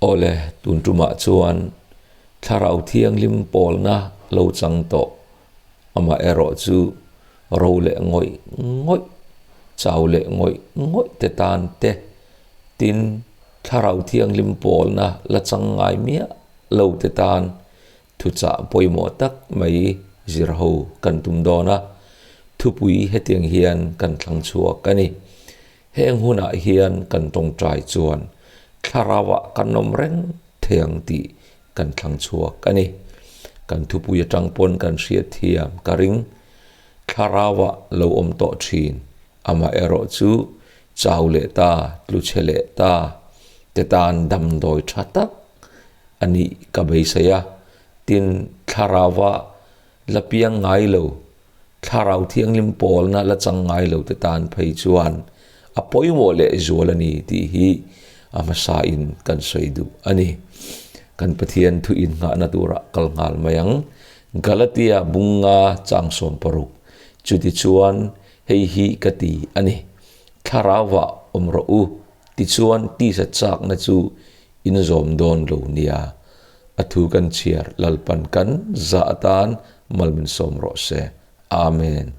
Awle, tun tumah chuan Thlarau Thianghlim pawlna lo chang tawh, amaherawh chu ro leh ngawih ngawih, chau leh ngawih ngawih te tan te, tin, Thlarau Thianghlim pawlna la chang ngai miah lo te tan Thuchah pawimawh tak mai zir ho kan tum dawn a, thupui hetiang hian kan thlang chhuak a ni. Heng hunah hian kan tawngtai chuan thlarauah kan awm reng thei ang tih kan thlang chhuak a ni. Kan thupui atang pawn kan hriat thiam ka ring. Thlarauah lo awm tawh thin, amaherawh chu chau leh ta, tlu chhe leh ta te tan damdawi tha tak a nih ka beisei a, tin thlarauva la piang ngai lo, thlarau thianghlim pawlna la chang ngai lo te tan phei chuan a pawimawh leh zual a ni tih hi a hmasain kan sawi duh a ni. Kan Pathian thu innghahna turah kal nghal mai ang. Galatia bunga chang 60 Chutichuan hei hi ka ti a ni, Thlarauva awm rawh u, tichuan tisa chakna chu In zawm dawn lo nia, a thu kan chhiar Lalpan kan zah atan mal min sawm rawh se. Amen.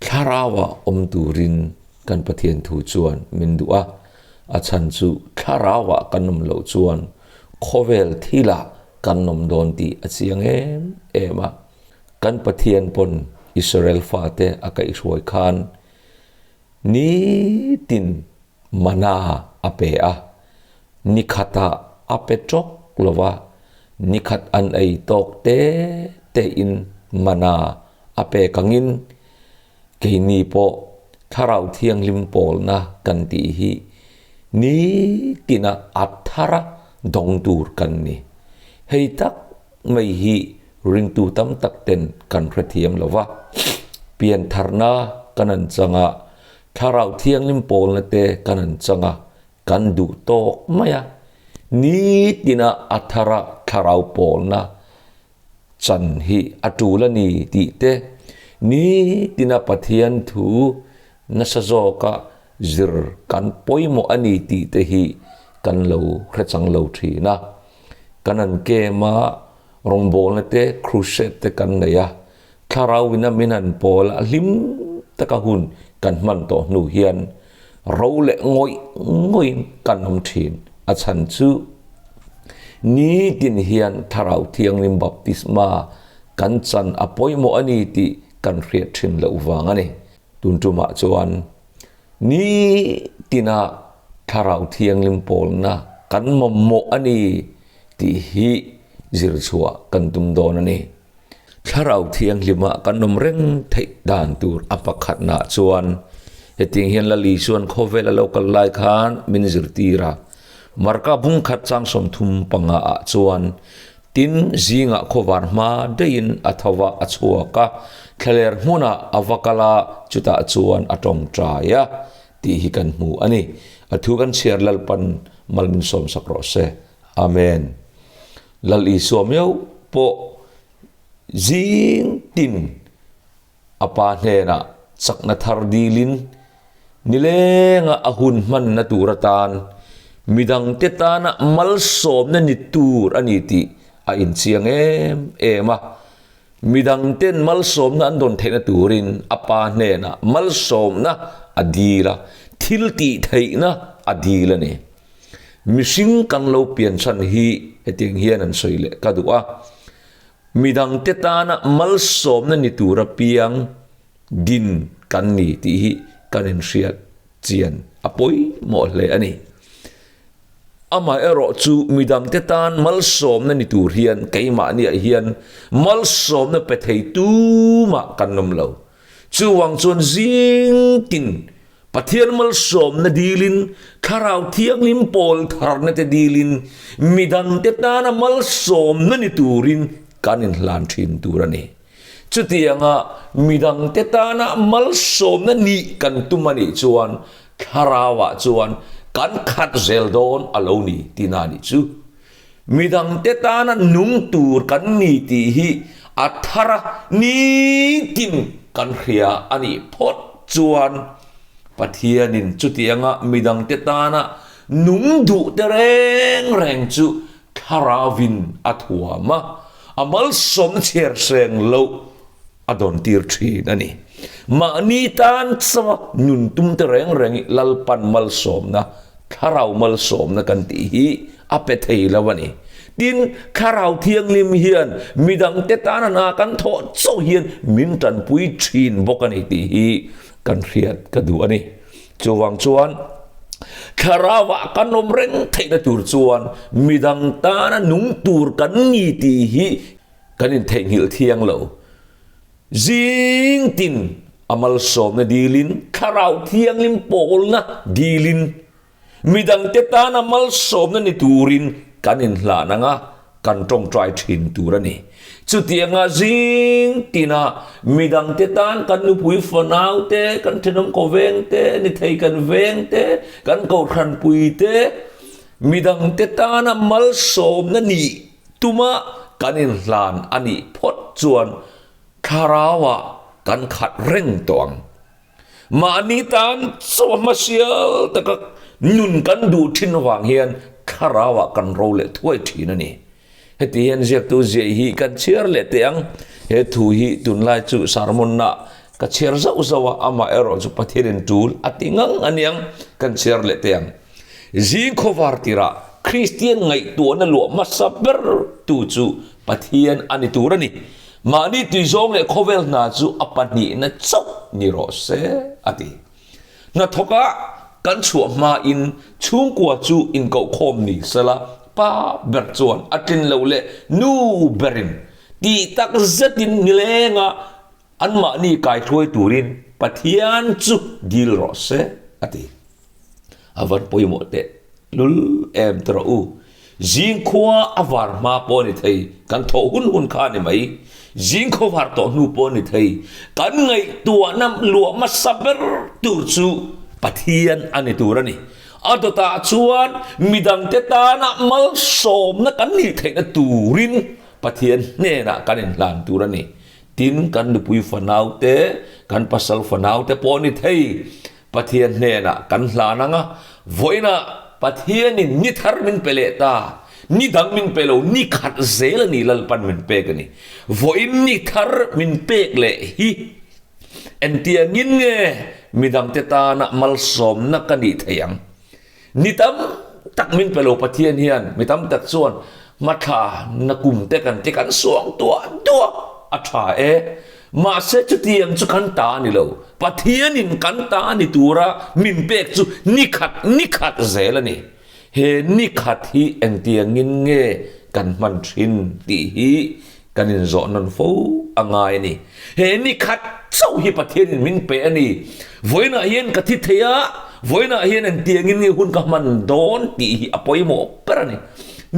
Thlarauah awm turin kan Pathian thu chuan min duh a, a chhan chu thlarauah kan awm loh chuan khawvel thilah kan awm dawn tih a chiang em em a. Kan Pathian pawn Israel fate a kaihhruai khan nitin Mana a pe a, ni khatah a pe tawk lo va, ni khat an ei tawk te tein mana a pek angin keini pawh Thlarau Thianghlim pawlna kan tih hi nitina a thara dawng tur kan ni. Hei tak mai hi ringtu tam tak ten kan hrethiam lo va, piantharna kan an chang a, Thlarau Thianghlim pawlna te kan an chang a, kan duh tawk mai a. Nitina a thara thlarau pawlna chan hi a tul a ni tih te, nitina Pathian thu nasa zawka zir kan pawimawh a ni tih te hi kan lo hrechang lo thin a. Kan an kem a, rawngbawlna te, crusade te kan nei a, Thlarau in a min an pawl a hlim taka hun kan hman tawh hnu hian ro leh ngawih ngawih in kan awm thin. A chhan chu nitin hian Thlarau Thianghlim baptisma kan chan a pawimawh a ni tih kan hriat thin loh vang a ni. Tun tumah chuan nitina Thlarau Thianghlim pawlna kan mamawh a ni tih hi zir chhuah kan tum dawn a ni. Thlarau Thianghlima kan awm reng theih dan tur a pakhatnaah chuan hetiang hian Lal Isuan khawvel a lo kal lai khan min zirtir a. Marka bung khat chang 35 ah chuan, Tin, zingah khawvar hma daihin a tho va a chhuak a, thlaler hmunah a va kal a, chutah chuan a tawngtai a, tih hi kan hmu a ni. A thu kan chhiar Lalpan mal min sawmsak rawh se. Amen. Lal Isua meuh pawh zing tin a pa hnenah chakna thar dilin nilenga a hun hmanna tur atan midangte tana malsawmna ni tur a ni tih a inchiang em em a. Midangten malsawmna an dawn theihna turin a pa hnenah malsawmna a dil a, thil tih theihna a dil a ni. Mihring kan lo pian chhan hi hetiang hian an sawi leh ka duh a, midangte tana malsawmna ni tura piang din kan ni tih hi kan inhriat chian a pawimawh hle a ni. Amaherawh chu midangte tan malsawmna ni tur hian keimahniah hian malsawmna pe thei tumah kan awm lo. Chuvang chuan zing tin Pathian malsawmna dilin, Thlarau Thianghlim pawl tharna te dilin, midangte tana malsawmna ni turin kan inhlan thin tur a ni. Chutianga midangte tana malsawmna nih kan tum a nih chuan Thlarauah chuan kan khat zel dawn a lo ni tina nih chu. Midangte tana nung tur kan ni tih hi a thar a, nitin kan hria a nih phawt chuan Pathianin chutianga midangte tana nung duh te reng reng chu Thlarauvin a thuam a, a malsawmna chhiar seng loh a dawn tir thin a ni. Mahni tan chauha nun tum te reng reng hi Lalpan malsawmna, Thlarau malsawmna kan tih hi a pe thei lo a ni. Tin, Thlarau Thianghlim hian midangte tana hna kan thawh chauh hian min tanpui thin bawk a ni tih hi kan hriat ka duh a ni. Chuvang chuan Thlarauah kan awm reng theihna tur chuan midang tana nung tur kan ni tih hi kan intheihnghilh thiang lo. Zing tin a malsawmna dilin, Thlarau Thianghlim pawlna dilin, midangte tana malsawmna ni turin kan inhlan ang a, kan tawngtai thin tur a ni. Chutianga zing tina midangte tan kan nupui fanau te, kan thenawm kaw veng te, ni thei kan veng te, kan kohhranpui te, midangte tana malsawmna nih tuma kan inhlan a nih phawt chuan thlarauah kan khat reng tawh ang. Mahni tan chaw hmasial taka nun kan duh thin avang hian thlarauah kan ro leh thuai thin a ni. Heti hian ziaktu ziah hi kan chhiar leh teh ang. He thu hi tunlai chu sermon-na ka chhiar zauh zauh a, amah erawh chu Pathianin tul a ti ngang a niang kan chhiar leh teh ang. Zing khawvar tirah Kristian ngaihtuahna luah hmasa ber tu chu Pathian a ni tur a ni. Mahni tuizawng leh khawvel hna chu a pahnihna chauh ni rawh se, a ti. Hnathawkah kan chhuah hmain chhungkua chu inkohkhawm ni sela, pa ber chuan a tlin lo leh nu berin tih tak zetin nilenga anmahni kaihruai turin Pathian chu dil rawh se, a ti. A van pawimawh teh lul em ti rawh u. Zingkhua a var hma pawh a ni thei, kan thawh hun hun kha a ni mai. Zingkhua var tawh hnu pawh a ni thei. Kan ngaihtuahna luah hmasa ber tur chu Pathian a ni tur a ni. A dawtah chuan midangte tana malsawmna kan nih theihna turin Pathian hnenah kan inhlan tur a ni. Tin, kan nupui fanaute, kan pasal fanaute pawh a ni thei. Pathian hnenah kan hlan ang a, vawiinah Pathianin ni thar min pe leh ta, ni dang min pe lo, ni khat zel a ni Lalpan min pek a ni. Vawiin ni thar min pek leh hi engtiangin nge midangte tana malsawmna ka nih theih ang? Ni tam tak min pe lo Pathian hian mi tam tak chuan hmathla na kum te kan ti kan suang tuah duah a tha e. Mahse chutiang chu kan ta a ni lo. Pathianin kan ta a ni tura min pek chu ni khat ni khat zel a ni. He ni khat hi engtiangin nge kan hman thin tih hi kan inzawh nawn fo a ngai a ni. He ni khat chauh hi Pathianin min pe a ni. Vawiinah hian ka thi thei a, vawiinah hian engtiangin nge hun ka hman dawn tih hi a pawimawh ber a ni.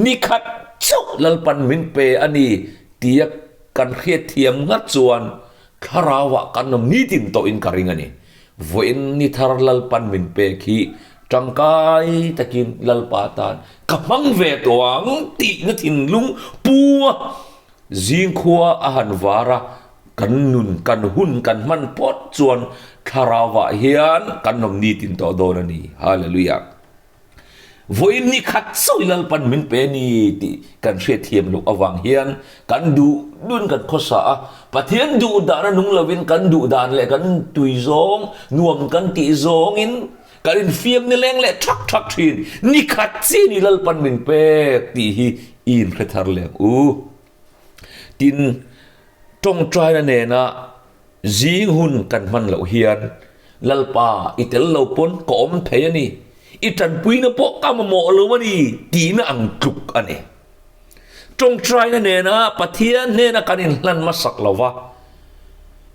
Ni khat chauh Lalpan min pe a ni tia kan hriatthiam ngat chuan thlarauah kan awm nitin tawhin ka ring a ni. Vawiin ni thar Lalpan min pek hi tangkai takin Lalpa tan ka hmang ve tawh ang tihna thinlung pu a zingkhua a han var a, kan nun kan hun kan hman phawt chuan thlarauah hian kan awm nitin tawh dawn a ni. Hallelujah. Vawiin ni khat sawi Lalpan min pe ni tih kan hriatthiam loh avang hian kan duh duhin kan khawsa a, Pathian duh dan a nung lovin kan duh dan leh kan tui zawng, nuam kan tih zawngin kan infiam ni leng leh thak thak thin. Ni khat chi ni Lalpan min pek tih hi i inhre thar leh ang u. Tin, tawngtaina nena Zing hun kan hman loh hian Lalpa i tel lo pawn ka awm thei a ni, i tanpuina pawh ka mamawh lo a ni tihna ang tluk a ni. Tawngtaina nena Pathian hnena kan inhlan hmasak lo va,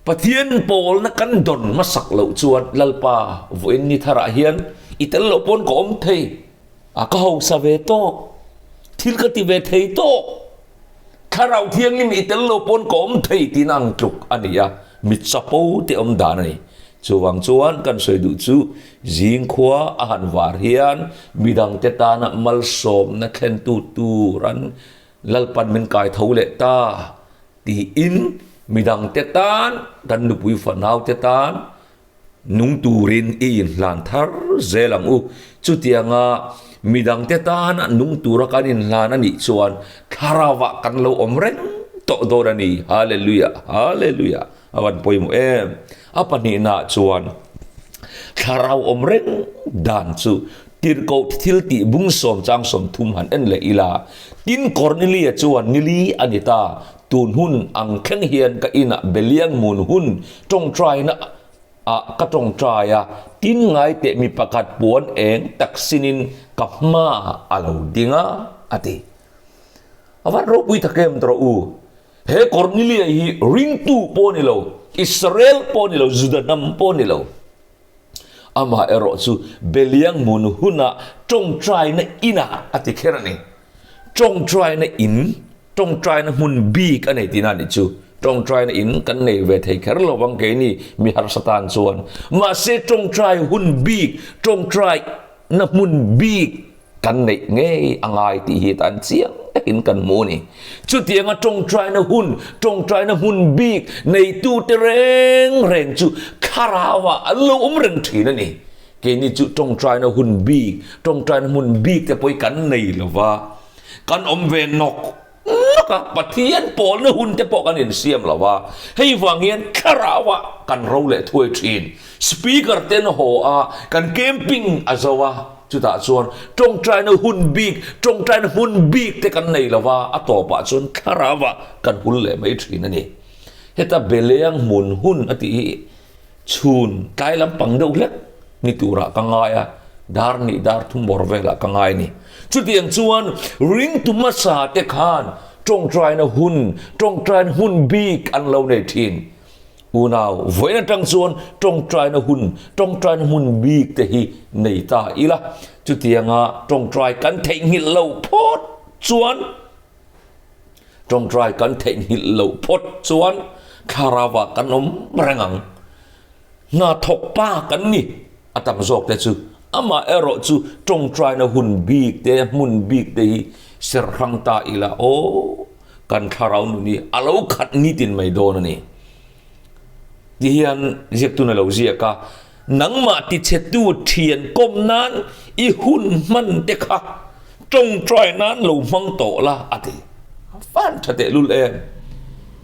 Pathian pawlna kan dawn hmasak loh chuan Lalpa vawiin ni tharah hian i tel lo pawn ka awm thei a, ka hausa ve tawk, thil ka ti ve thei tawk. Thlarau Thianghlim i tel lo pawn ka awm thei tiin ang tluk a ni a, mi chapo te awm dan a ni. Chuvang chuan kan sawi duh chu zingkhua a han var hian midangte tana malsawmna thlentu tur an Lalpan min kai tho leh ta tiin midangte tan, kan nupui fanaute tan nung turin i inhlan thar zel ang u. Chutianga. Midangte tana nung tura kan inhlan a nih chuan Thlarauah kan lo awm reng tawh dawn a ni. Hallelujah! Hallelujah! A van pawimawh em! A pahnihnaah chuan Thlarau awm reng dan chu Tirhkoh thil tih bung sawm chang 30 han en leh ila, tin Kornelia chuan nili a ni ta, tun hun ang thleng hian ka inah beliang mun hun tawngtaina ah ka tawngtai a, tin ngai teh mi pakhat puan eng tak sinin ka hmaah a lo ding a, a ti. A van ropui tak em tawh u. He Kornelia hi ringtu pawh a ni lo, Israel pawh a ni lo, Juda hnam pawh a ni lo. Amaherawh chu beliang hmun hunah tawngtaina inah a ti kher a ni. Tawngtaina in, tawngtaina hmun bik a nei tihna a nih chu. Tawngtaina in kan nei ve thei kher lo vang keini mi harsa tan chuan. Mahse tawngtai hun bik, tawngtaina hmun bik Kan neih ngei a ngai tih hi tan chiang takin kan hmu a ni. Chutianga tawngtaina hun, tawngtaina hmun bik neitute reng reng chu thlarauah an lo awm reng thin a ni. Keini chu tawngtaina hun bik, tawngtaina hmun bik te pawh hi kan nei lo va, kan awm ve nawk nawk a, Pathian pawlna hun te pawh kan insiam lo va, hei vang hian thlarauah kan ro leh thuai thin. Speaker ten haw a, kan camping a zo a, chutah chuan tawngtaina hun bik, tawngtaina hmun bik te kan nei lo va, a tawpah chuan thlarauah kan hul leh mai thin a ni. Heta Beleng hmun hun a tih hi chhun tlai lampang deuh hlek ni turah ka ngai a, dar nih dar thum bawr velah ka ngai a ni. Chutiang chuan ringtu hmasa te khan tawngtaina hun, tawngtaina hmun bik an lo nei thin. Unau, vawiin atang chuan tawngtaina hun, tawngtaina hmun bik te hi nei ta ila. Chutianga tawngtai kan theihnghilh loh phawt chuan, tawngtai kan theihnghilh loh phawt chuan thlarauah kan awm reng ang. Hna thawk pa kan ni a tam zawk te chu. Amah erawh chu tawngtaina hun bik te, hmun bik te hi serh hrang ta ila aw. Kan thlarau nun hi a lo khat nitin mai dawn a ni. Tihian ziaktun a lo ziak a, Nangmah tichhetu thian kawm nan i hun hman te kha tawngtai nan lo hmang tawh la a ti. A fan tha tehlul em.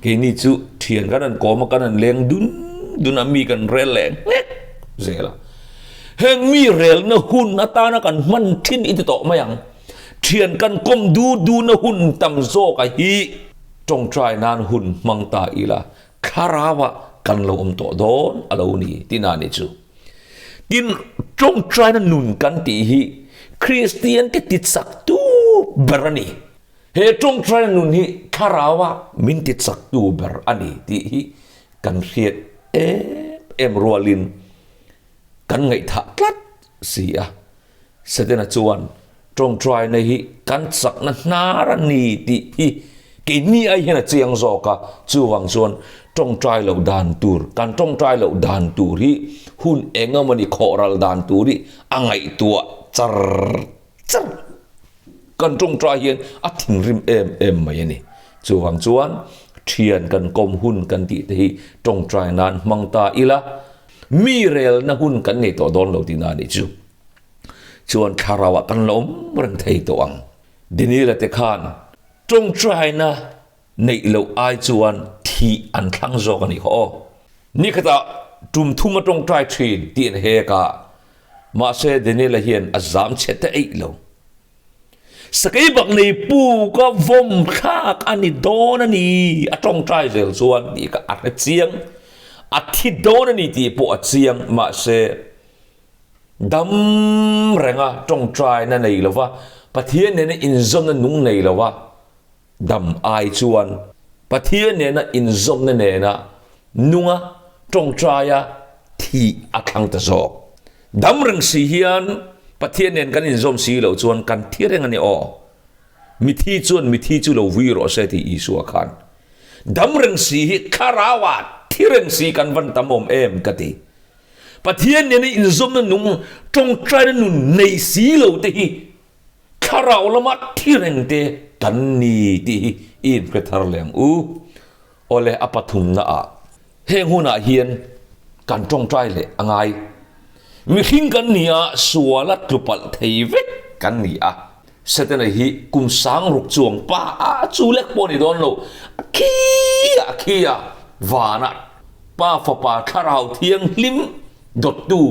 Keini chu thian kan han kawm a, kan han leng dun dun a, mi kan rel leh nghek zel a. Heng mi relna hun atana kan hman thin i ti tawh mai ang. Thian kan kawm du du na hun tam zawk a hi tawngtai nan hun hmang ta ila thlarau ah kan lo awm tawh dawn a lo ni tina ni chu. Tin, tawngtaina nun kan tih hi Kristian te tichak tu ber a ni. He tawngtaina nun hi thlarau ah min tichak tu ber a ni tih hi kan hriat em em rualin kan ngaihthah tlat si a. Setana chuan tawngtaina hi kan chakna hnar a ni tih hi keini ai hian a chiang zawk a, chuvang chuan tawngtai loh dan tur, kan tawngtai loh dan tur hi hun eng emawni khawhral dan tur hi a ngaihtuah char char. Kan tawngtai hian a thinrim em em mai a ni. Chuvang chuan thian kan kawm hun kan tih te hi tawngtai nan hmang ta ila, Mi relna hun kan nei tawh dawn lo tihna a nih chu. Chuan thlarauah kan la awm reng thei tawh ang. Daniela te khan tawngtaina neih loh ai chuan thih an thlang zawk a nih kha aw. Nikhatah tum thum a tawngtai thin tih an hek a, mahse Daniela hian a zam chhe ta eih lo. Sakei bak nei pu ka vawm thlak a ni dawn a ni, a tawngtai zel chuan tih kha a hre chiang. A thi dawn a ni tih pawh a chiang, mahse dam renga tawngtaina nei lova, Pathian nena inzawmna nung nei lova dam ai chuan Pathian nena inzawmna nena nunga tawngtaia thih a thlang ta zawk. Dam reng si hian Pathian nen kan inzawm si loh chuan kan thi reng a ni aw. Mithi chuan mithi chu lo vui rawh se tih Isua khan. Dam reng si hi thlarauah thi reng si kan van tam awm em ka ti. Pathian nena inzawmna nung tawngtaina nun nei si lo te hi thlarau lama thi reng te kan ni tih hi i inhre thar leh ang u. Awle a pathumna ah heng hunah hian kan tawngtai leh a ngai. Mihring kan ni a sual a tlu palh thei vek. kan ni a. Setana hi kum sang ruk chuang pa a chu lek pawh a ni dawn lo, a khi a khi a, vanah Pa Fapa Thlarau Thianghlim dawttu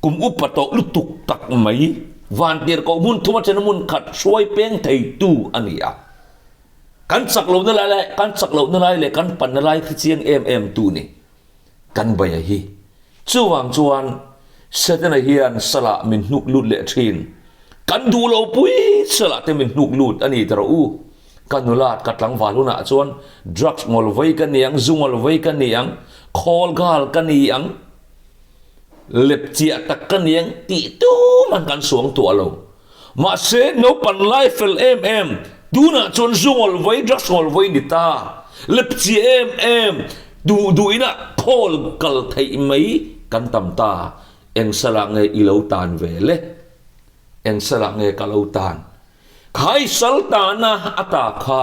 kum upa tawh lutuk tak mai vantirhkoh hmun thum atana hmun khat hruai peng theitu a ni a. Kan chak lohna lai leh kan chak lohna lai leh kan panna lai khi chiang em em tu ni kan baia hi. Chuvang chuan Setana hian salah min hnuk lut leh thin. Kan duh lo pui salah te min hnuk lut a ni ta rawh u. Ka nulat ka tlangval hunah chuan drugs ngawl vei ka ni ang, zu ngawl vei ka ni ang, khawl ghal ka ni ang, lep chiah tak ka ni ang tih tuman kan suang tuah lo. Mahse, naupan lai fel em em, tunah chuan zu ngawl vei, drugs ngawl vei ni ta. Lepchi em em, duh duh ina khawl kal theih mai kan tam ta. Eng salah nge i lo tan ve le? Eng salah nge ka lo tan? Khai sal tana a ta kha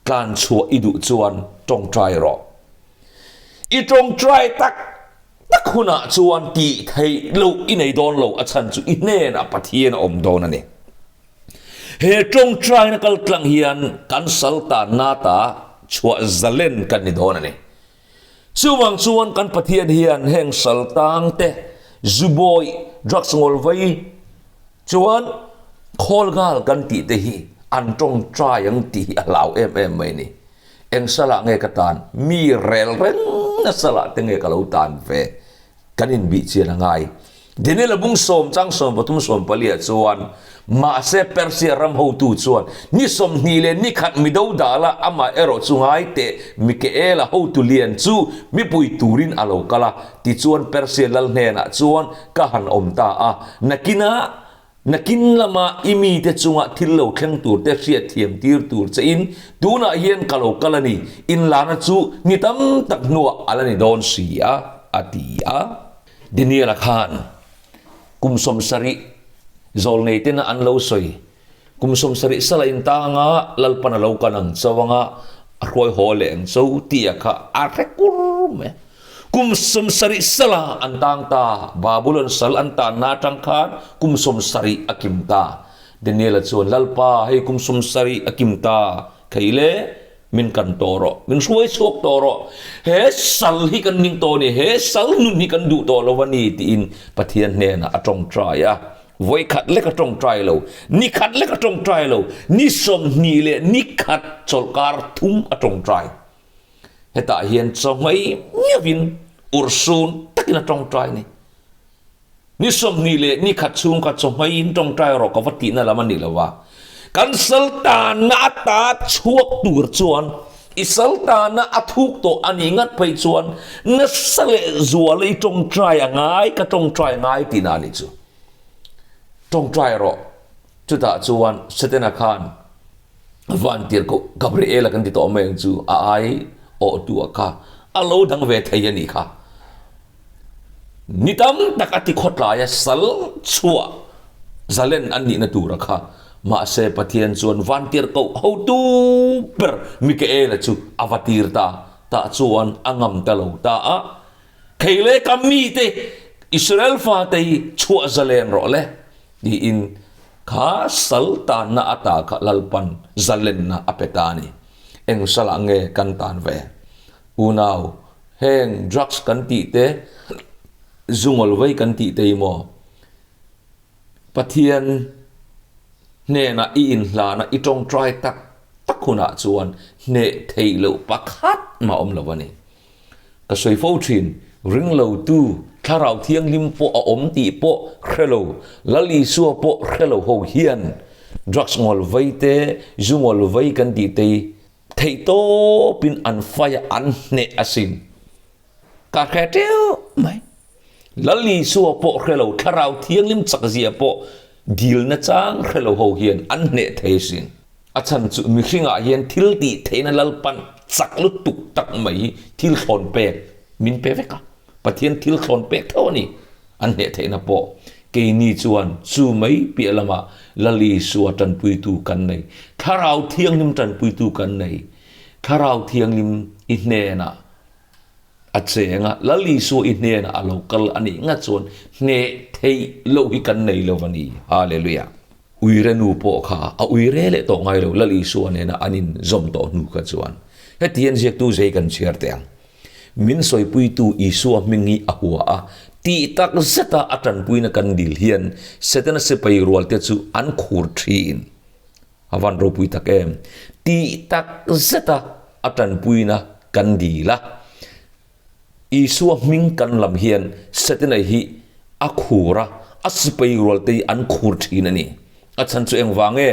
tlan chhuah i duh chuan tawngtai rawh. I tawngtai tak tak hunah chuan tih theih loh i nei dawn lo, a chhan chu i hnenah Pathian a awm dawn a ni. He tawngtaina kal tlang hian kan sal tanna ta chhuah zalen kan ni dawn a ni. Chuvang chuan kan Pathian hian heng sal tang te, zu bawih, drugs ngawl vei chuan khawl nghal kan tih te hi an tawngtai ang tih hi a hlau em em mai a ni. Eng salah nge ka tan? Mi rel reng na salah te nge ka lo tan ve? Kan inbih chian a ngai. Daniel-a bung sawm chang 13 14 ah chuan, Mahse Persia ram hotu chuan ni 20 leh ni khat mi do dal a, amah erawh chu ngai teh Mikaela hotu lian chu mipui turin a lo kal a, tichuan Persia lal hnenah chuan ka han awm ta a, nakinah Nakin lama i mite chunga thil lo thleng turte hriatthiam tir tur chein tunah hian ka lo kal a ni, inlana chu ni tam tak hnuah a la ni dawn si a, a ti a. Daniel-a khan kum 70 zawlnei tena an lo sawi, kum 70 sala intang anga Lalpan a lo kan ang cho anga a hruai haw leh ang cho tia kha a hre kur mai. Kum 70 sala an tang ta, Babulon sal an tanna atang khan kum 70 a kim ta. Daniel-a chuan, Lalpa, hei kum 70 a kim ta, thei le, min kan tawh rawh, min hruai chhuak tawh rawh, he sal hi kan ning tawh a ni, he sal nun hi kan duh tawh lo a ni, tiin Pathian hnenah a tawngtai a. Vawi khat lek a tawngtai lo, ni khat lek a tawngtai lo, ni 20 leh ni khat chawlhkar thum a tawngtai. Hetah hian chawhmai miauhin urhsun takin a tawngtai a ni. Ni 20 leh ni khat chhung kha chawhmaiin tawngtai rawh ka va tihna lam a ni lo va. Kan saltana ata chhuak tur chuan i saltana a thuk tawh a nih ngat phei chuan nasa leh zuala i tawngtai a ngai, ka tawngtai a ngai tihna a nih chu. Tawngtai rawh. Chutah chuan Setana khan Vantirhkoh Gabriela kan ti tawh mai ang chu a ai awh tu ah kha a lo dang ve thei a nih kha. Ni tam tak a ti khawtlai a sal chhuah zalen an nihna tur a kha. Mahse Pathian chuan Vantirhkoh hotu ber Mikaela chu a va tir ta tah chuan a ngam ta lo ta a. Kei leh ka mite Israel fate hi chhuah zalen rawh le tiin Kha sal tanna ata kha Lalpan zalenna a pe ta a ni. Eng salah nge kan tan ve? Unau, heng drugs kan tih te, zu ngawlvei kan tih te hi maw Pathian hnenah i inhlana i tawngtai tak tak hunah chuan hneh theih loh pakhat mah awm lo a ni. Ka sawi fo thin, ring lo tu, Thlarau Thianghlim pawh a awm tih pawh hre lo, Lal Isua pawh hre lo ho hian drugs ngawl vei te, zu ngawl vei kan tih te hi theih tawpin an fai a, an hneh asin. Ka hre teuh mai. Lal Isua pawh hre lo, Thlarau Thianghlim chak zia pawh dilna chang hre lo ho hian an hneh thei asin. A chhan chu mihringah hian thil tih theihna Lalpan chak lutuk tak mai hi thil thlawn pek min pe vek a, Pathian thil thlawn pek tho a ni an hneh theihna pawh. Keini chuan chu mai piah lamah Lal Isua tanpuitu kan nei, Thlarau Thianghlim tanpuitu kan nei, Thlarau Thianghlim i hnenah. A cheng a, Lal Isua i hnenah a lo kal a nih ngat chuan hneh theih loh hi kan nei lo a ni. Hallelujah. Uire nu pawh kha a uire leh tawh ngai lo, Lal Isua nena an inzawm tawh hnu kha chuan. Heti hian ziaktu zei kan chhiar teh ang. Min sawipuitu Isua hming hi a hua a, tih tak zeta a tanpuina kan dil hian Setana sipai rualte chu an khur thin. A van ropui tak em? Tih tak zeta a tanpuina kan dil a. Isua hming kan lam hian Setana hi a khur a, a sipai rualte hi an khur thin a ni. A chhan chu engvang nge?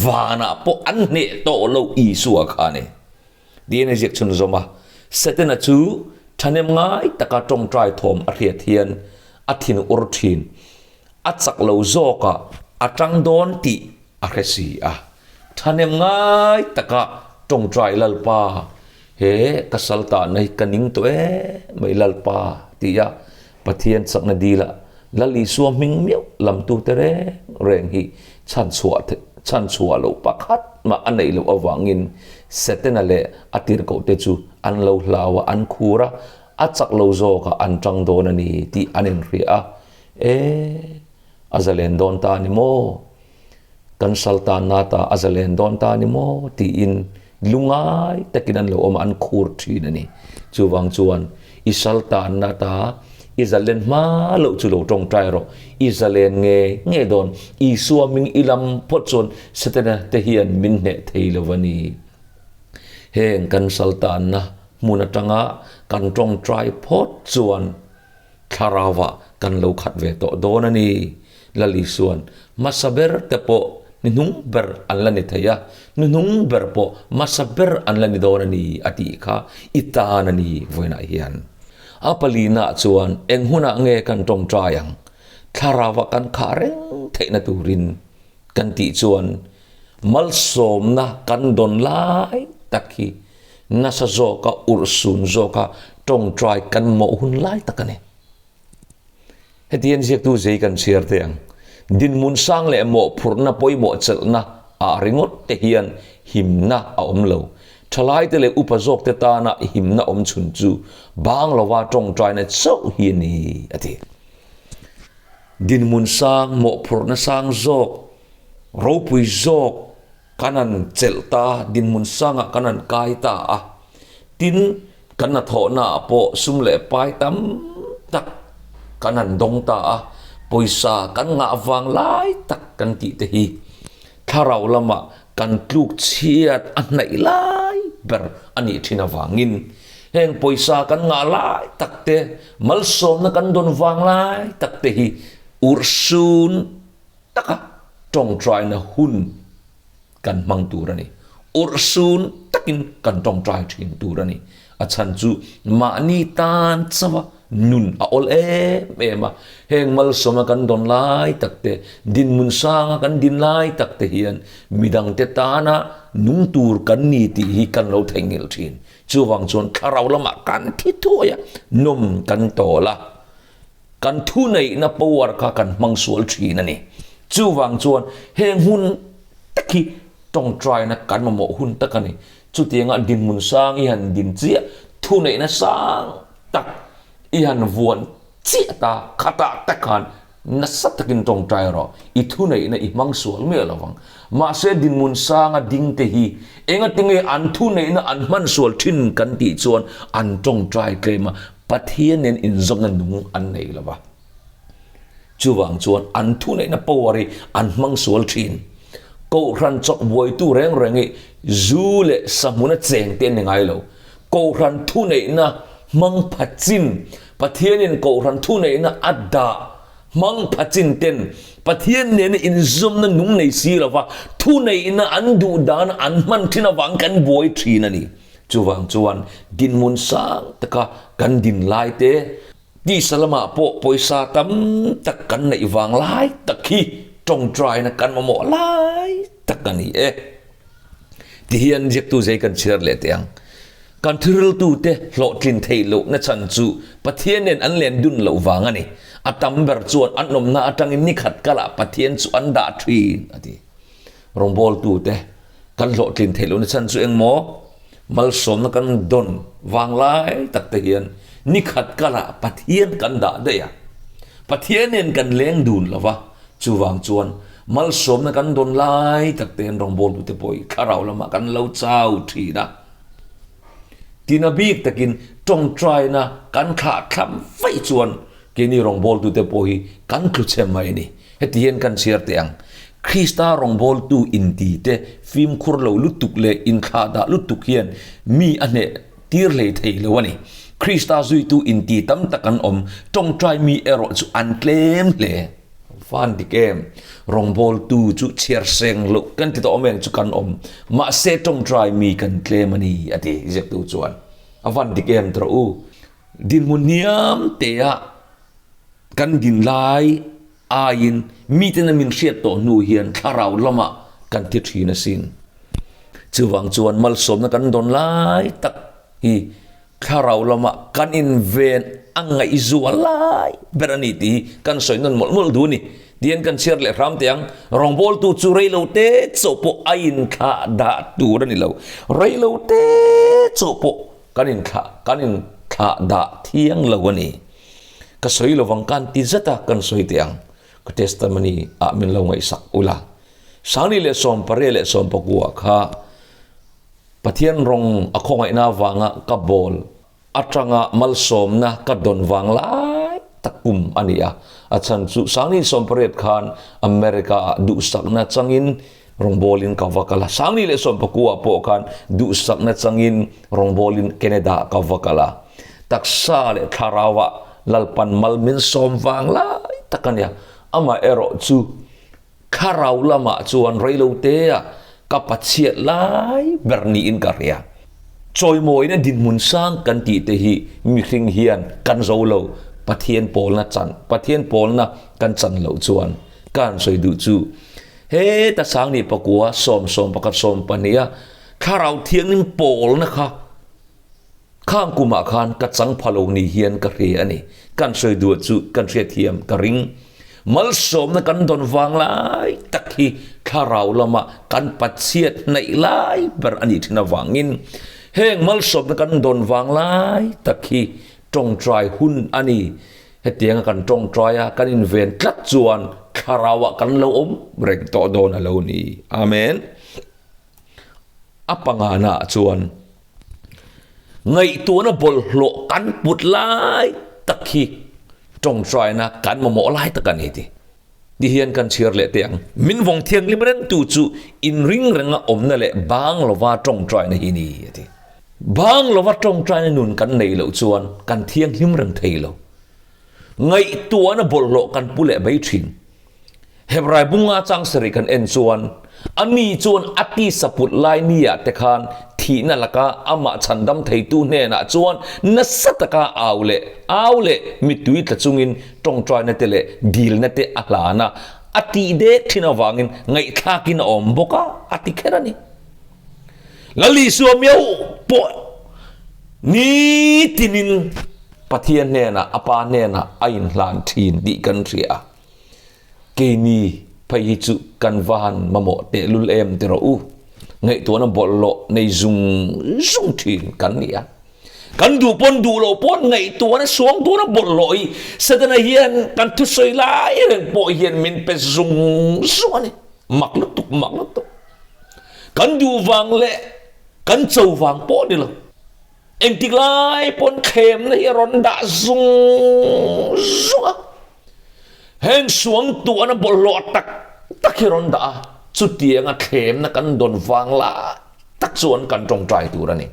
Vanah pawh an hneh tawh lo Isua kha a ni. Tiin a ziak chhunzawm a. Setana chu thahnem ngai taka tawngtai thawm a hriat hian a thin ur thin. A chak lo zawkah a tang dawn tih a hre si a. Thahnem ngai taka tawngtai Lalpa, he ka sal tahna hi ka ning tawh em mai Lalpa tia Pathian chakna dilah Lal Isua hming miauh lamtute reng reng hi chhanchhuah chhanchhuah loh pakhat mah a neih loh avangin Setana leh a tirhkohte chu an lo hlau a, an khur a, a chak lo zawkah an tang dawn a ni tih an inhria a. E, a zalen dawn ta a ni maw? Kan sal tanna ta a zalen dawn ta a ni maw? tiin lungai takin an lo awm a, an khur thin a ni. Chuvang chuan i sal tanna ta i zalen hma loh chu lo tawngtai rawh. I zalen nge nge dawn. Isua ming i lam phawt chuan Setana te hian min hneh thei lo a ni. Heng kan sal tanna hmun atanga kan tawngtai phawt chuan Thlarauah kan lo khat ve tawh dawn a ni. Lal Isua'n hmasa ber te pawh hnuhnung ber an la ni thei a, hnuhnung ber pawh hmasa ber an la ni dawn a ni a tih kha i tan a ni vawiinah hian. A palinaah chuan eng hunah nge kan tawngtai ang? Thlarauah kan khah reng theihna turin kan tih chuan malsawmna kan dawn lai tak hi Nasa zawka urhsun zawka tawngtai kan mawh hun lai tak a ni. Heti hian ziaktu zei kan chhiar teh ang. Dinhmun sang leh mawhphurhna pawimawh chelhna ah ringawt te hian himna a awm lo. Thalaite leh upa zawkte tana himna awm chhun chu bang lova tawngtaina chauh hi a ni, a ti. Dinhmun sang, mawhphurhna sang zawk, ropui zawk, Kan han chelh ta, dinhmun sangah kan han kai ta a, tin kan hnathawhnaah pawh sum leh pai tam tak kan han dawng ta a, pawisa kan ngah vang lai tak kan tih te hi thlarau lamah kan tluk chhiat a hnaih lai ber a nih thin avangin heng pawisa kan ngah lai tak te, malsawmna kan dawn vang lai tak te hi urhsun taka tawngtaina hun kan hmang tur a ni. Urhsun takin kan tawngtai thin tur a ni. A chhan chu mahni tan chauha nun a awl em em a. Heng malsawma kan dawn lai tak te, dinhmun sanga kan din lai tak te hian midangte tana nung tur kan ni tih hi kan lo theihnghilh thin. Chuvang chuan thlarau lamah kan thi thuai a, nawm kan tawl a. Kan thuneihna power kha kan hmang sual thin a ni. Chuvang chuan heng hun tak hi tawngtaina kan mamawh hun tak a ni. Chutianga dinhmun sang i han din chiah, thuneihna sang tak i han vuan chiah ta, khatah tak khan nasa takin tawngtai rawh, i thuneihna i hmang sual miah lo vang. Mahse dinhmun sanga dingte hi engatinge an thuneihna an hman sual thin kan tih chuan an tawngtai tlem a, Pathian nen inzawmna nung an nei lo va. Chuvang chuan an thuneihna power hi an hmang sual thin. Kohhran chawk buaitu reng reng hi zu leh sahmuna cheng te an ni ngai lo. Kohhran thuneihna hmang pha chin, Pathianin kohhran thuneihna a dah hmang pha chin ten Pathian nena inzawmna nung nei si lo va, thuneihna an duh dana an hman thin avang kan buai thin a ni. Chuvang chuan dinhmun sang taka kan din lai te, tisa lamah pawh pawisa tam tak kan neih vang lai tak hi tawngtaina kan mamawh lai tak a ni e. Tihian ziaktu zei kan chhiar leh teh ang. Kan thuriltute hlawhtlin theih lohna chhan chu Pathian nen an len dun loh vang a ni. A tam ber chuan an awmna atangin nikhat kalah Pathian chu an dah thin, a ti. Rawngbawltute kan hlawhtlin theih lohna chhan chu engmaw? Malsawmna kan dawn vang lai tak te hian Nikhat kalah Pathian kan dah daih a, Pathian nen kan leng dun lo va, chuvang chuan malsawmna kan dawn lai tak te hian rawngbawltute pawh hi thlarau lamah kan lo chau thin a. Tina bik takin tawngtaina kan thlah thlam vaih chuan keini rawngbawltute pawh hi kan tlu chhe mai a ni. Heti hian kan chhiar teh ang, Krista rawngbawltu inti te fimkhur lo lutuk leh inthlahdah lutuk hian mi a hneh tir hlei thei lo a ni. Krista zuitu inti tam tak an awm, tawngtai mi erawh chu an tlem hle. Van dik em? Rawngbawltu chu chhiar seng loh kan ti tawh awm eng chu kan awm, mahse tawngtai mi kan tlem a ni, a ti ziaktu chuan. A van dik em tawh u? Dinhmun hniam tea kan din lai aiin miten a min hriat tawh hnu hian thlarau lamah kan thi thin asin. Chuvang chuan malsawmna kan dawn lai tak hi thlarau lamah kan inven a ngaihzual lai ber a ni tih hi kan sawi nawn mawlh mawlh duh a ni. Tihian kan chhiar leh hram teh ang, rawngbawltu chu reilote chauh pawh a inthlah dah tur a ni lo. Reilote chauh pawh kan inthlah kan inthlah dah thiang lo a ni. Ka sawi lovang kan ti zet a, kan sawi teh ang. Ka testimony ah min lo ngaihsak ula. Sangni leh sawmpariat leh sawmpakua kha Pathian rawng a khawngaihna avanga ka bawl atanga malsawmna ka dawn vang lai tak kum a ni a. A chhan chu Sangni 18 khan America ah duhsakna changin rawngbawlin ka va kal a. Sangni leh sawmpakua pawh khan duhsakna changin rawngbawlin Canada ah ka va kal a. Taksa leh thlarauah Lalpan mal min sawm vang lai tak a nia. Amaherawh chu thlarau lamah chuan reilotea ka pachhiat lai ber niin ka hria. Chawimawina dinhmun sang kan tih te hi mihring hian kan zo lo, Pathian pawlna chan, Pathian pawlna kan chan loh chuan ka han sawi duh chu heta Sangni pakua 11 12 a thlarau thianghlim pawlna kha Khang kumah khan ka chang pha lo ni hian ka hre a ni. Kan sawi duah chu kan hriatthiam ka ring. Malsawmna kan dawn vang lai tak hi thlarau lama kan pachhiat hnaih lai ber a nih thin avangin heng malsawmna kan dawn vang lai tak hi tawngtai hun a ni. Hetianga kan tawngtai a, kan inven tlat chuan thlarauah kan lo awm reng tawh dawn a lo ni. Amen. A pangana ah chuan ngaihtuahna bawlhhlawh kan put lai tak hi tawngtaina kan mamawh lai tak a ni ti. Ti hian kan chhiar leh teh ang. Min vawng thianghlim rengtu chu inring renga awmna leh bang lova tawngtaina hi ni a ti. Bang lova tawngtaina nun kan neih loh chuan kan thianghlim reng thei lo. Ngaihtuahna bawlhhlawh kan pu leh mai thin. Hebrai bunga chang sarih kan en chuan, Ani chuan a tisa put lai niah te khan thihna laka amah chhandam theitu hnenah chuan nasa taka au leh au leh mittui tla chungin tawngtaina te leh dilna te a hlan a, a tih dek thin avangin ngaihthlakin a awm bawk a, a ti kher a ni. Lal Isua miau pawh nitinin Pathian hnenah, a Pa hnenah a inhlan thin tih kan hria a. Keini phei hi chu kan va han mamawh tehlul em ti rawh u. Ngaihtuahna bawlhhlawh nei zung zung thin kan ni a. Kan duh pawn duh loh pawn ngaihtuahna suang tura bawlhhlawh hi Setana hian kan thusawi lai reng pawh hian min pe zung zung a ni. Mak lutuk, mak lutuk. Kan duh vang leh kan cho vang pawh ni lo. Engtik lai pawn thlemna hi a rawn dah zung zung a, heng suangtuahna bawlhhlawh tak tak hi a rawn dah a, chutianga thlemna kan dawn vang lai tak chuan kan tawngtai tur a ni.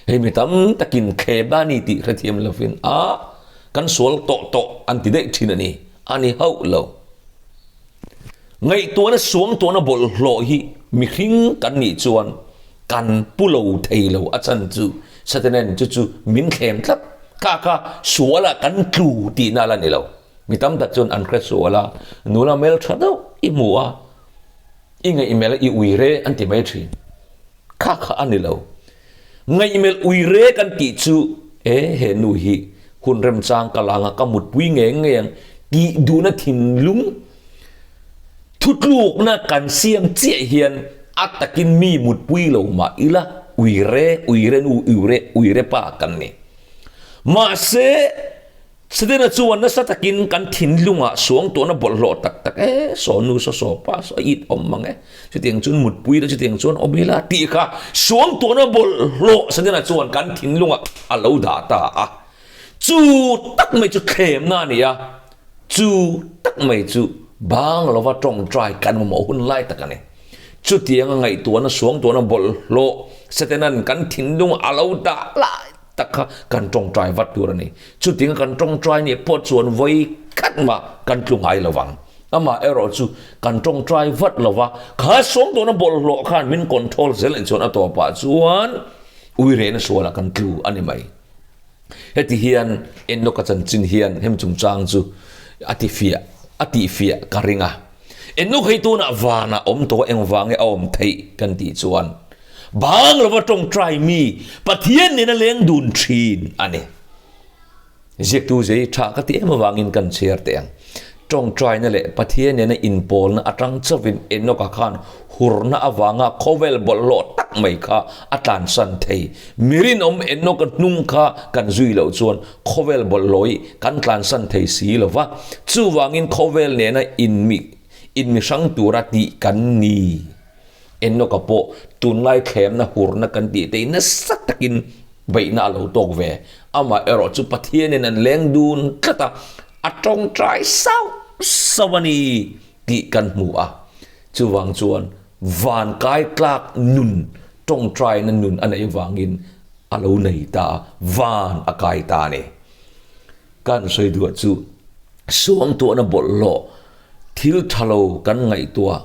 Hei mi tam takin thlemna a ni tih hrethiam lovin a kan sual tawh tawh an ti daih thin a ni, a ni hauh lo. Ngaihtuahna suangtuahna bawlhhlawh hi mihring kan nih chuan kan pu lo thei lo a chan chu Satanan chu chu min thlem tlat kha kha sualah kan tlu tihna la ni lo. Mi tam tak chuan an hre sual a, nula hmel tha deuh i hmu a, i ngaihmel a i ui re an ti mai thin. Kha kha a ni lo. Ngaihmel ui re kan tih chu e he nu hi hun remchang ka la anga ka mutpui ngei ngei ang tih duhna thinlung Thutlukna kan siam chiah hian a takin mi mutpui lo mah ila uire, uire nu, uire, uire pa kan ni. Mahse, Setana chuan nasa takin kan thinlungah suangtuahna bawlhhlawh tak tak e, saw nu saw saw pa saw a it awm mang e, chutiang chuan mutpui ila chutiang chuan awm ila tih kha suangtuahna bawlhhlawh Setana chuan kan thinlungah a lo dah ta a. Chu tak mai chu thlemna a ni a, chu tak mai chu bang lova tawngtai kan mamawh hun lai tak a ni. Chutianga ngaihtuahna suangtuahna bawlhhlawh Setana'n kan thinlungah a lo dah lai tak kha kan tawngtai vat tur a ni. Chutianga kan tawngtai nih pawh chuan vawi khat mah kan tlu ngai lo vang. Amah erawh chu kan tawngtai vat lo va, kha sawmtawna bawlhhlawh khan min control zel anih chuan a tawpah chuan uirehna sualah kan tlu a ni mai. Heti hian Enoch-a chanchin hian hemi chungchang chu a tifiah a tihfiah ka ring a. Enoch hei tunah vanah awm tawh engvange a awm theih kan tih chuan Bang lova tawngtai mi Pathian nena leng dun thin a ni. Ziaktu zei tha ka ti em avangin kan chhiar teh ang. Tawngtaina leh Pathian nena inpawlna atang chauhin Enoch-a khan hurna avanga khawvel bawlhhlawh tak mai kha a tlansan thei. Mi rinawm Enoch-a hnung kha kan zui loh chuan khawvel bawlhhlawh i kan tlansan thei si lo va. Chuvangin khawvel nena inmi inmihrang tura tih kan ni. Enoch-a pawh tunlai thlemna hurna kan tih te hi nasa takin beihna a lo tawk ve. Amah erawh chu Pathianin an leng dun tlat a, a tawngtai sauh sauh a ni tih kan hmu a. Chuvang chuan van kai tlak nun, tawngtaina nun a neih vangin a lo nei ta a, van a kai ta a ni. Kan sawi duah chu suangtuahna bawlhhlawh Thil tha lo kan ngaihtuah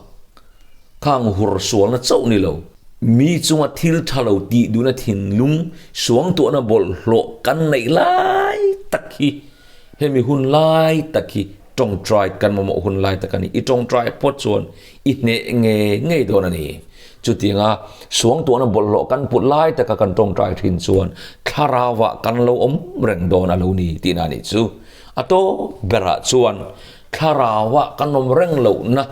khang hur sualna chauh ni lo. Mi chunga thil tha lo tih duhna thinlung suangtuahna bawlhhlawh kan neih lai tak hi hemi hun lai tak hi tawngtai kan mamawh hun lai tak a ni. I tawngtai phawt chuan i hneh ngei ngei dawn a ni. Chutianga suangtuahna bawlhhlawh kan put lai taka kan tawngtai thin chuan thlarauah kan lo awm reng dawn a lo ni tihna a nih chu. A tawp berah chuan Thlarauah kan awm reng lohna,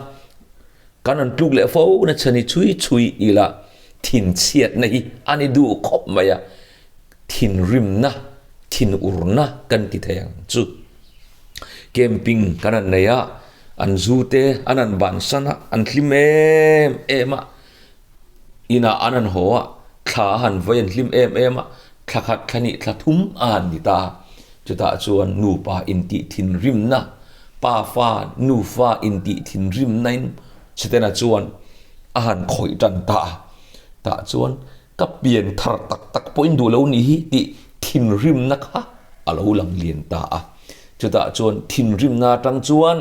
kan an tluk leh fo na chhan hi chhui chhui ila thinchhiatna hi a ni duh khawp mai a, thinrimna, thinurna kan ti thei ang chu. Camping kan han nei a, an zu te an han bansan a, an hlim em em a, inah an han haw a, thla a han vawi an hlim em em a, thla khat, thla hnih, thla thum a han ni ta a. Chutah chuan nupa intih thinrimna, pa fa, nu fa intih thinrimnain Setana chuan a han khawih tan ta a. Tah chuan ka pian thar tak tak pawhin duh lo nih hi tih thinrimna kha a lo lang lian ta a. Chutah chuan thinrimna atang chuan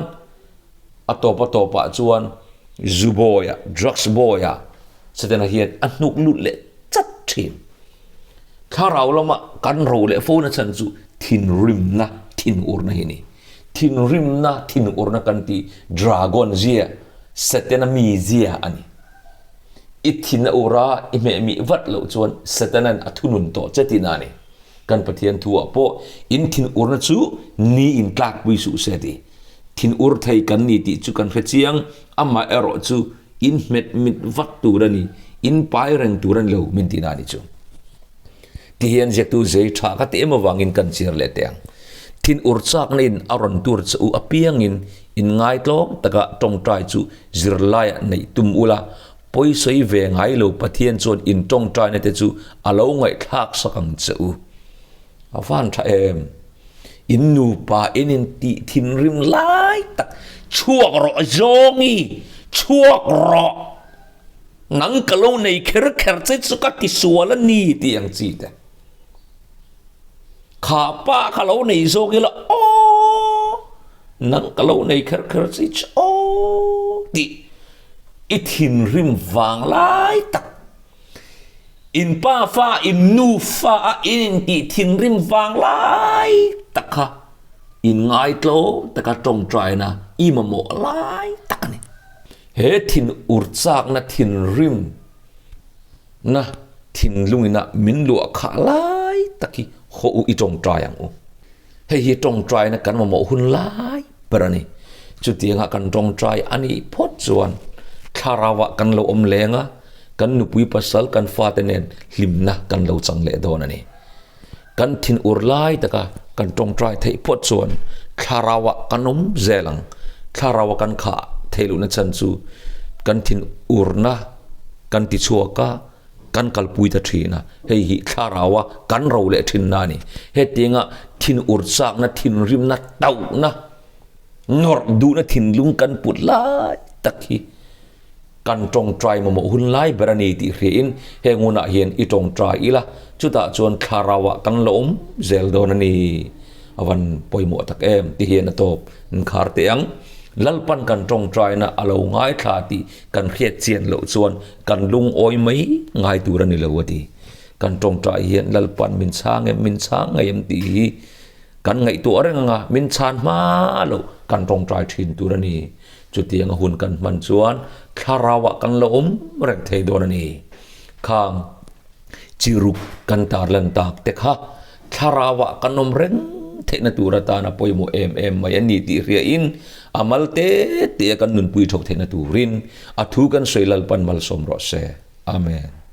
a tawp a tawpah chuan zu bawiah, drugs bawiah Setana hian a hnuk lut leh chat thin. Thlarau lama kan ro leh fo na chhan chu thinrimna, thinurna hi a ni. Thinrimna, thinurna kan tih dragon zia, Setana mi zia a ni. I thin a ur a, i hmehmih vat loh chuan Setanan a thunun tawh che tihna a ni. Kan Pathian thuah pawh in thinurna chu ni in tlakpui suh se ti. Thinur thei kan ni tih chu kan hre chiang, amah erawh chu In hmet mit vat tur a ni, in pai reng tur a ni lo min tihna a ni chu. Ti hian ziaktu zei tha ka ti em avangin kan chhiar leh teh ang. Thin ur chakna in a rawn tur che u apiangin in ngaitlawm taka tawngtai chu zirlaiah neih tum ula, pawisawi ve ngai lo Pathian chuan in tawngtaina te chu a lo ngaihthlak sak ang che u. A van tha em? In nupa in intih thinrim lai tak chhuak rawh zawngi, chhuak rawh! Nang ka lo nei kher kher che chu ka ti sual a ni tih ang chi te. Kha pa ka lo nei zawk ila aw, nang ka lo nei kher kher che chu aw tih i thinrim vang lai tak. In pa fa, in nu fa a in intih thinrim vang lai tak kha in ngaitlawm taka tawngtaina i mamawh lai tak a ni. He thin ur chakna thinrim na thinlungina min luah khah lai tak hi haw u i tawngtai ang u. Hei hi tawngtaina kan mamawh hun lai ber a ni. Chutianga kan tawngtai a nih phawt chuan thlarauah kan lo awm leng a, kan nupui pasal kan fate nen hlimna kan lo chang leh dawn a ni. Kan thin ur lai taka kan tawngtai theih phawt chuan thlarauah kan awm zel ang. Thlarauah kan khah theih lohna chhan chu kan thin urna kan ti chhuak a, kan kalpui ta thin a. Hei hi thlaraua kan ro leh thinna a ni. Hetianga thin ur chakna, thinrimna, tauhna, nawrh duhna thinlung kan put lai tak hi Kan tawngtai mamawh hun lai ber a ni tih hriain heng hunah hian i tawngtai ila, chutah chuan thlarauah kan la awm zel dawn a ni. A van pawimawh tak em ti hian a tawp an khar teh ang. Lalpan kan tawngtaina a lo ngaithla tih kan hriat chian loh chuan kan lungawi mai ngai tur a ni lo a ti. Kan tawngtai hian Lalpan min chhang em, min chhang ngei em tih hi kan ngaihtuah reng anga min chhan hma loh kan tawngtai thin tur a ni. Chutiang a hun kan hman chuan thlarauah kan la awm reng thei dawn a ni. Khang chi ruk kan tarlan tak te kha thlarauah kan awm reng theihna tur atana pawimawh em em mai a ni tih hriain a mal te te a kan nunpui thawk theihna turin a thu kan sawi Lalpan malsawm rawh se. Amen.